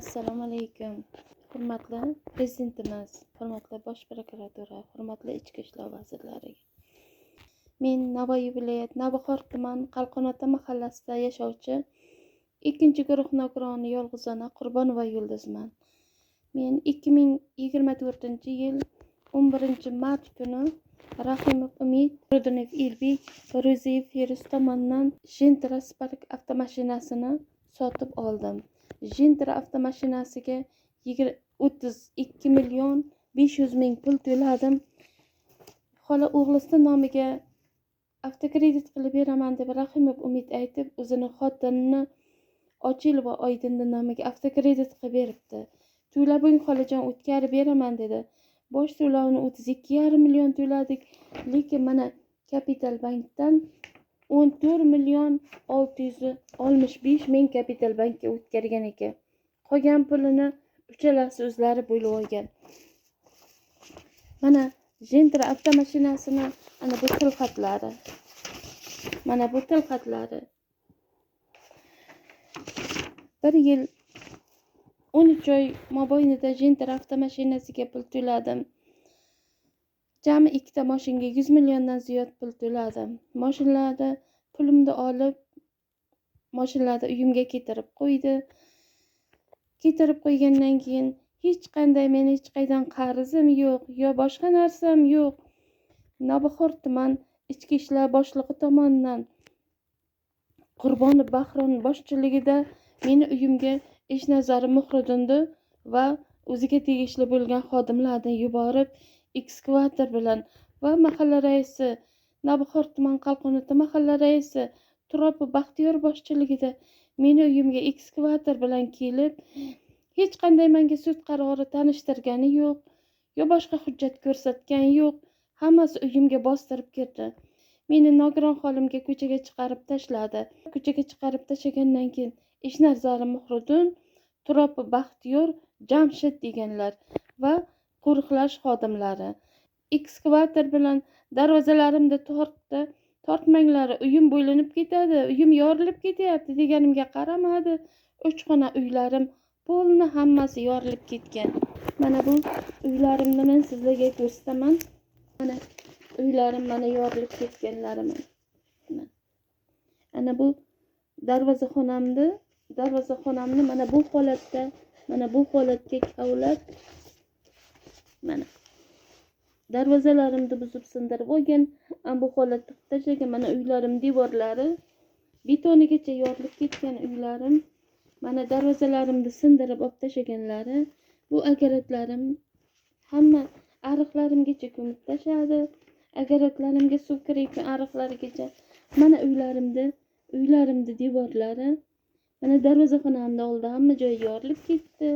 Assalomu alaykum. Hurmatli prezidentimiz, hurmatli bosh prokuratura, hurmatli ichki ishlar vazirlariga. Men Navoiy viloyat Navbahor tuman Qalqonota mahallasida yashovchi 2-guruh nogironi yolg'iz ona Qurbonova Yulduzman. Men 2024-yil 11-mart kuni Rahimov Umid, Rudinov Elbek, Ro'ziyev Feruz tomonidan Gentra Spark avtomashinasini sotib oldim. Gentra avtomashinasiga 32 million 500 ming pul to'ladim. Xola o'g'lisi nomiga avtokredit qilib beraman deb Rahimov Umid aytib, o'zini xotinini Ochilova Oydinni nomiga avtokredit qilib beribdi. To'lab bo'ling xolajon, o'tkazib beraman dedi. Bosh to'lovini 32,5 million to'ladik, lekin mana Kapital bankdan 14 million 665 ming Kapital bankka o'tkazgan ekan. Qolgan pulini uchalasi o'zlari bo'lib olgan. Mana Gentra avtomashinasini ana bu tilxatlari. Mana bu tilxatlari. 1 yil 13 oy mobaynida Gentra avtomashinasiga pul to'ladim. Jami 2ta mashinga 100 milliondan ziyod pul to'ladim. Mashinlarda pulimni olib, mashinlarda uyimga keltirib qo'ydi. Keltirib qo'ygandan keyin hech qanday meni hech qaydan qarzim yo'q, yo boshqa narsam yo'q. Navbahor tuman ichki ishlar boshlig'i tomonidan Qurbonov Bahron boshchiligida meni uyimga Eshnazari Muhriddinni va o'ziga tegishli bo'lgan xodimlarni yuborib, ekskavator bilan va mahalla raisi Navbahor tuman Qalqonota mahalla raisi Turopov Baxtiyor boshchiligida meni uyimga ekskavator bilan kelib, hech qanday menga sud qarori tanishtirgani yo'q, yo boshqa hujjat ko'rsatgani yo'q, hammasi uyimga bostirib kirdi. Meni nogiron holimga ko'chaga chiqarib tashladi. Ko'chaga chiqarib tashlagandan keyin Eshnazari Muhriddin, Turopov Baxtiyor, Jamshid deganlar va qo'riqlash xodimlari ekskavator bilan darvozalarimni tortdi. Tortmanglar, uyim bo'linib ketadi, uyim yorilib ketyapti deganimga qaramadi. 3 xona uylarim polni hammasi yorilib ketgan. Mana bu uylarimni men sizlarga ko'rsataman. Mana uylarim mana yorilib ketganlari mana. Ana bu darvozaxonamni mana bu holatda, mana bu holatga kavlab, mana darvozalarimni buzib sindirib olgan, bu holatda qilib tashlagan. Mana uylarim devorlari betonigacha yorilib ketgan uylarim. Mana darvozalarimni sindirib olib tashlaganlari, bu agaratlarim hamma ariqlarimgacha ko'mib tashladi. Agaratlarimga suv kirayotgan ariqlargacha. Mana uylarimni devorlari, mana darvozaxonamni oldi hamma joyi yorilib ketdi.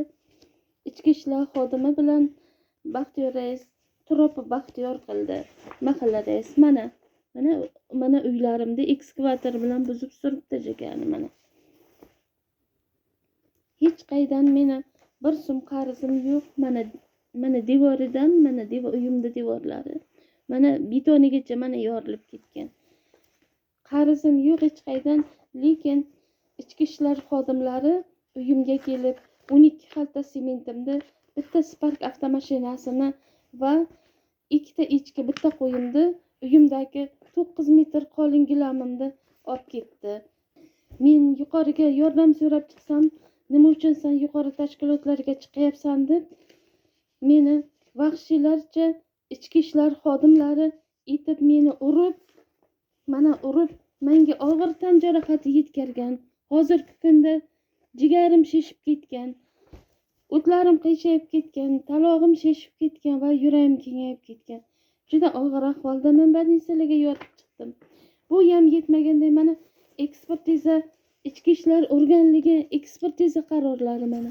Ichki ishlar xodimi bilan Baxtiyor rais, Turopov Baxtiyor qildi mahalla rais. Mana mana mana uylarimni ekskavator bilan buzib surib tashlagani mana. Hech qaydan meni bir so'm qarzim yo'q. Mana mana devoridan, mana uyimni devorlari, mana betonigacha mana yorilib ketgan. Qarzim yo'q hech qaydan, lekin ichki ishlar xodimlari uyimga kelib 12 xalta sementimni, bitta Spark avtomashinasini va 2ta echki, bitta qo'yimni, uyimdagi 9 metr qalin gilamimni olib ketdi. Men yuqoriga yordam so'rab chiqsam, nima uchun sen yuqori tashkilotlarga chiqyapsan deb meni vahshiylarcha ichki ishlar xodimlari etib meni urib, mana urib, menga og'ir tan jarohati yetkazgan. Hozirgi kunda jigarim shishib ketgan, o'tlarim qiyshayib ketgan, talog'im shishib ketgan va yuragim kengayib ketgan. Juda og'ir ahvolda men больницаlarga yotib chiqdim. Bu ham yetmaganday mana ekspertiza, ichki ishlar organligi ekspertiza qarorlari mana.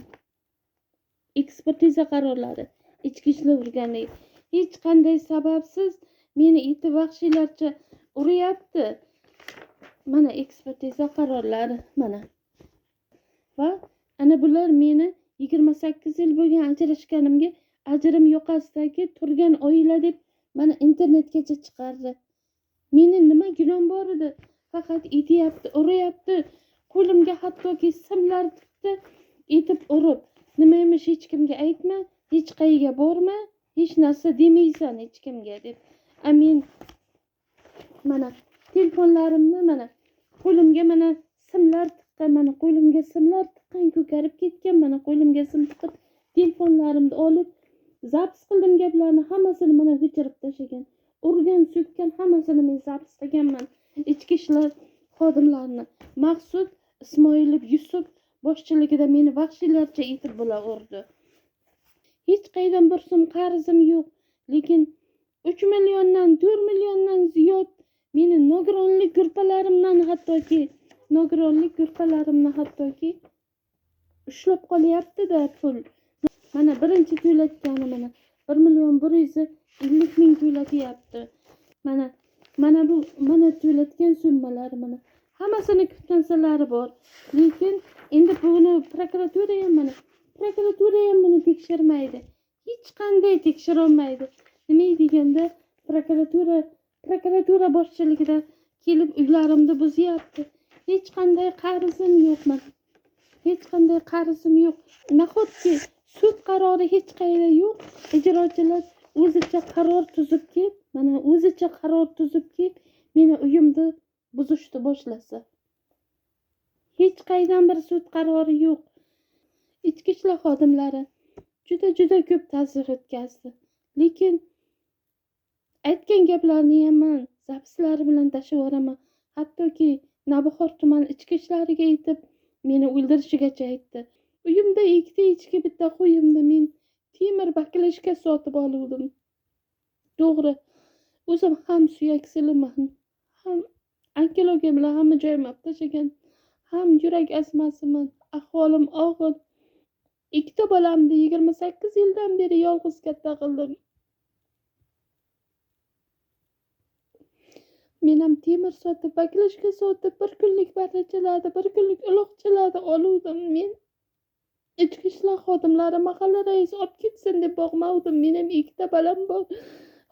Ekspertiza qarorlari, ichki ishlar organligi hech qanday sababsiz meni itib vahshiylarcha uryapti. Mana ekspertiza qarorlari mana. Va ana bular meni 28 yil bo'lgan ajrashganimga ajrim yoqasidagi turgan oila deb mana internetgacha chiqardi. Meni nima gunohim bor edi? Faqat etyapti, uryapti. Qo'limga hattoki simlar tiqdi, etib urib. Nima emish, hech kimga aytma, hech qayerga borma, hech narsa demaysan hech kimga deb. Men mana telefonlarimni mana qo'limga mana simlar tiqqan, mana qo'limga simlar tiqqan, ko'karib ketgan, mana qo'limga sim tiqib telefonlarimni olib zapis qildim gaplarni, hammasini mana o'chirib tashlagan. Urgan, so'kkan hammasini men zapis qilganman. Ichki ishlar xodimlarini Maqsud Ismoilov Yusuf boshchiligida meni vahshiylarcha etib bular urdi. Hech qayerdan bir so'm qarzim yo'q, lekin 3 milliondan 4 milliondan ziyod meni nogironlik guruhlarimdan hattoki ushlab qolyapti-da pul. Mana birinchi to'latgani mana 1 million 150 ming to'latyapti. Mana bu mana to'latgan summalar mana hammasini kvitansiялari bor. Lekin endi buni prokuratura ham mana prokuratura ham buni tekshirmaydi. Hech qanday tekshira olmaydi. Nima deganda prokuratura boshchiligida kelib uylarimni buzyapti. Hech qanday qarzim yo'q mana. Hech qanday qarzim yo'q. Nahotki sud qarori hech qayerda yo'q. Ijrochilar o'zicha qaror tuzib kelib, mana o'zicha qaror tuzib kelib, meni uyimni buzishni boshlasa. Hech qaydan bir sud qarori yo'q. Ichki ishlar xodimlari juda ko'p tazyiq o'tkazdi. Lekin aytgan gaplarni ham men zapislari bilan tashlab yuboraman. Hattoki Navbahor tuman ichki ishlariga yetib meni o'ldirishigacha aytdi. Uyimda 2 ta echki, bitta qo'yimda men temir baklashga sotib oluvdim. To'g'ri, o'zim ham suyaksiliman, ham onkologiya bilan hamma joyim olib tashlagan, ham yurak astmasiman, ahvolim og'ir. 2 ta bolamni 28 yildan beri yolg'iz katta qildim. Men ham temir sotib, baklashga sotib, bir kunlik barrachalarni, bir kunlik uloqchalarni oluvdim. Men ichki ishlar xodimlari mahalla raisi olib ketsin deb boqmavdim. Men ham 2 ta bolam bor.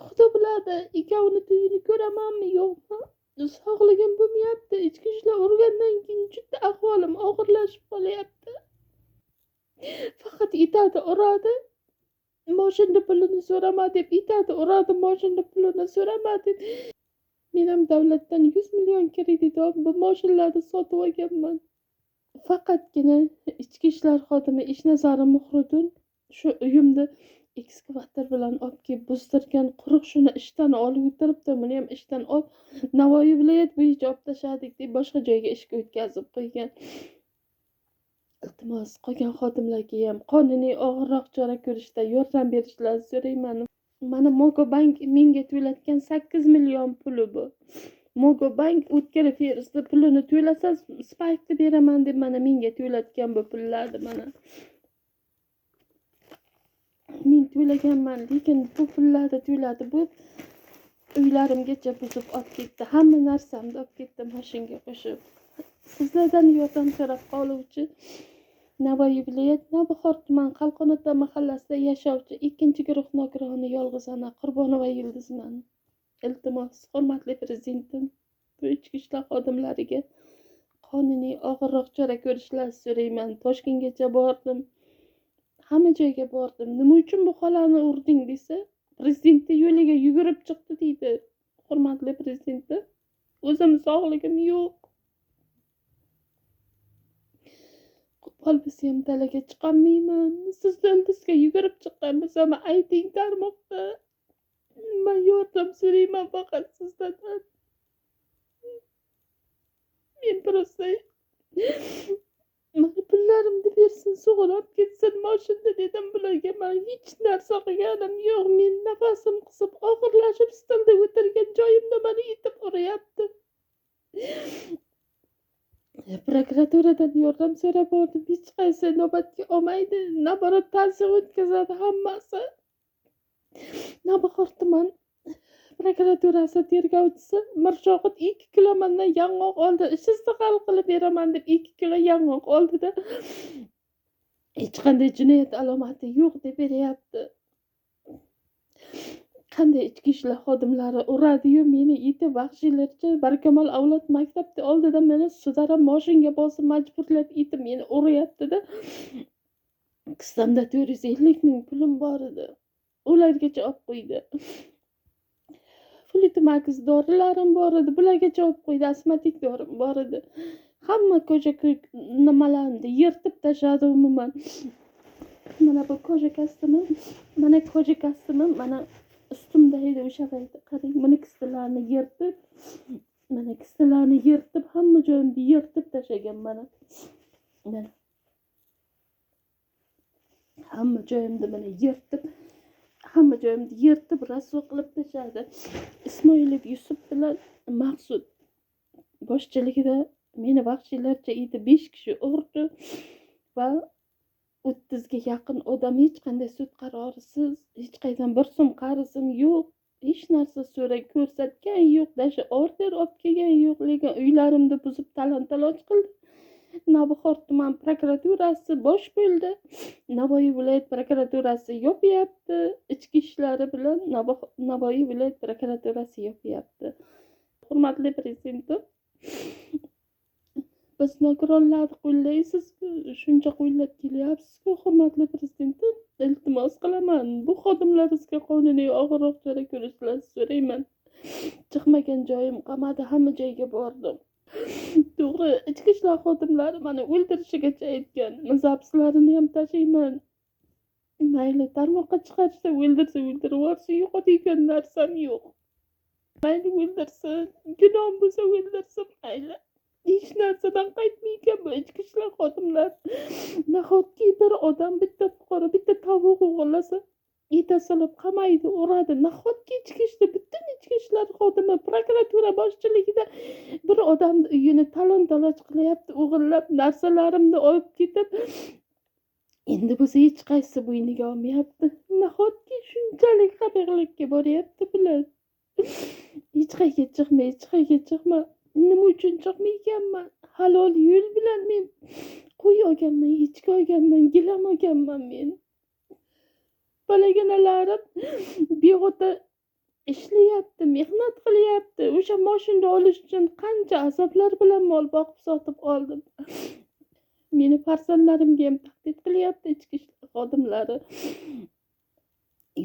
Xudo biladi, ikkovini to'yini ko'ramanmi, yo'qmi? Sog'ligim bo'lmayapti. Ichki ishlar urgandan keyin juda ahvolim og'irlashib qolyapti. Faqat itadi, uradi. Moshinni pulini so'rama deb itadi, uradi, moshinni pulini so'rama deb. Men ham davlatdan 100 million kredit olib, bu moshinlarni sotib olganman. Faqatgina ichki ishlar xodimi Ishnazari Muhriddin shu uyimni ekskavator bilan olib kelib buzdirgan, quruq shuni ishdan olib o'tiribdi, buni ham ishdan olib Navoiy viloyat bo'yicha olib tashladik deb boshqa joyga ishga o'tkazib qo'ygan. Iltimos, qolgan xodimlarga ham qonuniy og'irroq chora ko'rishda yordam berishlarini so'rayman. Mana Mogo bank menga to'latgan 8 million puli bu. Mogo bank o'tkir ferrisni pulini to'lasa Spike'ni beraman deb mana menga to'latgan bu pullarni mana. Men to'laganman, lekin bu pullarni to'ladi, bu uylarimgacha buzib olib ketdi. Hamma narsamni olib ketdi mashinga qo'shib. Sizlardan yordam so'rab qoluvchi Navoiy viloyat Navbahor tuman Qalqonota mahallasida yashovchi 2-guruh nogironi yolg'iz ona Qurbonova Yulduzman. Iltimos, hurmatli prezidentim, bu ichki ishlar xodimlariga qonuniy og'irroq chora ko'rishlarini so'rayman. Toshkentgacha bordim, hamma joyga bordim. Nima uchun bu xolani urding desa, prezidentni yo'liga yugurib chiqdi deydi. Hurmatli prezidentim, o'zim sog'ligim yo'q. Qo'pol bo'lsa ham dalaga chiqolmayman. Sizni ildizga yugurib chiqqan bo'lsam ayting tarmoqda. Men yordam so'rayman faqat sizdan. Men prosta mana pullarimni bersin, sug'urib ketsin moshinda dedim bularga. Men hech narsa qilganim yo'q. Men nafasim qisib, og'irlashib stolda o'tirgan joyimda meni itib uryapti. Prokuraturadan yordam so'rab bordim. Hech qaysi navbatga olmaydi. Naborat tazyiq o'tkazadi hammasi. Navbahor tuman prokuraturasi tergovchisi Mirshohid 2 kilo mendan yong'oq oldi. Ishingizni hal qilib beraman deb 2 kilo yong'oq oldida hech qanday jinoyat alomati yo'q deb beryapti. Qanday ichki ishlar xodimlari uradi-yu meni itib vahshiylarcha Barkamol avlod maktabda oldida meni sudarab moshinga bosib majburlab itib meni uryapti-da. Kissamda 450 ming pulim bor edi, ulargacha olib qo'ydi. Flutimax dorilarim bor edi, bulargacha olib qo'ydi. Astmatik dorim bor edi. Hamma ko'cha nimalarimni yirtib tashladi umuman. Mana bu кожа kostyumim, mana кожа kostyumim, mana ustimda edi o'sha payt. Qarang, buni kistalarni yirtib, mana kistalarni yirtib, hamma joyimni yirtib tashlagan mana. Mana hamma joyimni mana yirtib, hamma joyimni yirtib rasvo qilib tashladi. Ismoilov Yusuf bilan Maqsud boshchiligida meni vahshiylarcha etib 5 kishi urdi va 30ga yaqin odam hech qanday sud qarorisiz, hech qayerdan bir so'm qarzim yo'q, hech narsa so'rab ko'rsatgan yo'q, даже order olib kelgan yo'q, lekin uylarimni buzib talon-taroj qildi. Navbahor tuman prokuraturasi bosh bo'ldi. Navoiy viloyat prokuraturasi yopyapti. Ichki ishlari bilan Navoiy viloyat prokuraturasi yopyapti. Hurmatli prezidentim, biz nogironlarni qo'llaysiz-ku, shuncha qo'llab kelyapsiz-ku, hurmatli prezidentim, iltimos qilaman, bu xodimlaringizga qonuniy og'irroq chora ko'rishlarini so'rayman. Chiqmagan joyim qolmadi, hamma joyga bordim. To'g'ri, ichki ishlar xodimlari mani o'ldirishigacha aytgan, zapslarini ham tashiyman. Mayli, tarmoqqa chiqarishsa o'ldirsa o'ldirib yuborsin, yo'qotadigan narsam yo'q. Mayli o'ldirsin, gunohim bo'lsa o'ldirsin, mayli. Hech narsadan qaytmaykan bu ichki ishlar xodimlari. Nahotki bir odam, bitta fuqaro, bitta tovuq o'g'irlasa, etasilib qamaydi, uradi. Nahotki ichki ishlar, butun ichki ishlar xodimi prokuratura boshchiligida bir odamni uyini talon-taroj qilyapti, o'g'irlab narsalarimni olib ketib, endi bo'lsa hech qaysi bo'yniga olmayapti. Nahotki shunchalik qabihlikka boryapti bular. Hech qayerga chiqma, hech qayerga chiqma. Nima uchun chiqmayganman? Halol yo'l bilan men qo'y olganman, echki olganman, gilam olganman men. Bolaginalarim beg'ota ishlayapti, mehnat qilyapti. O'sha moshinani olish uchun qancha azoblar bilan mol boqib sotib oldim. Meni farzandlarimga ham tahdid qilyapti ichki ishlar xodimlari.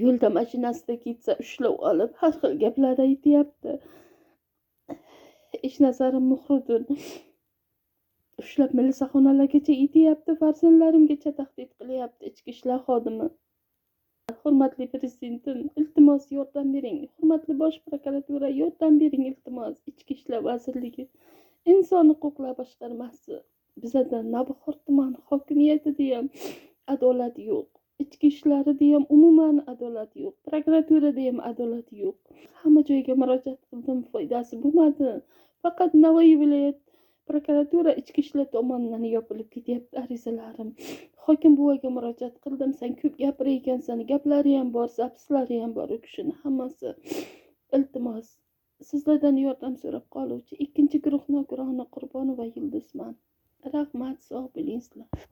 Yo'lda mashinasida ketsa ushlab olib har xil gaplar aytyapti. Ishnazarim Muhriddin ushlab milisaxonalargacha yetyapti, farzandlarimgacha tahdid qilyapti ichki ishlar xodimi. Hurmatli prezidentim, iltimos yordam bering. Hurmatli bosh prokuratura, yordam bering iltimos. Ichki ishlar vazirligi, inson huquqlar boshqarmasi, bizada Navbahor tuman hokimiyatida ham adolat yo'q. Ichki ishlarida ham umuman adolat yo'q. Prokuraturada ham adolat yo'q. Hamma joyga murojaat qildim, foydasi bo'lmadi. Faqat Navoiy viloyat prokuratura ichki ishlar tomonidan yopilib ketyapti arizalarim. Hokim buvaga murojaat qildim, sen ko'p gapirar ekansan, gaplari ham bor, zapislari ham bor u kishini hammasi. Iltimos, sizlardan yordam so'rab qoluvchi ikkinchi guruh nogironi Qurbonova Yulduzman. Rahmat, sog' bo'linglar.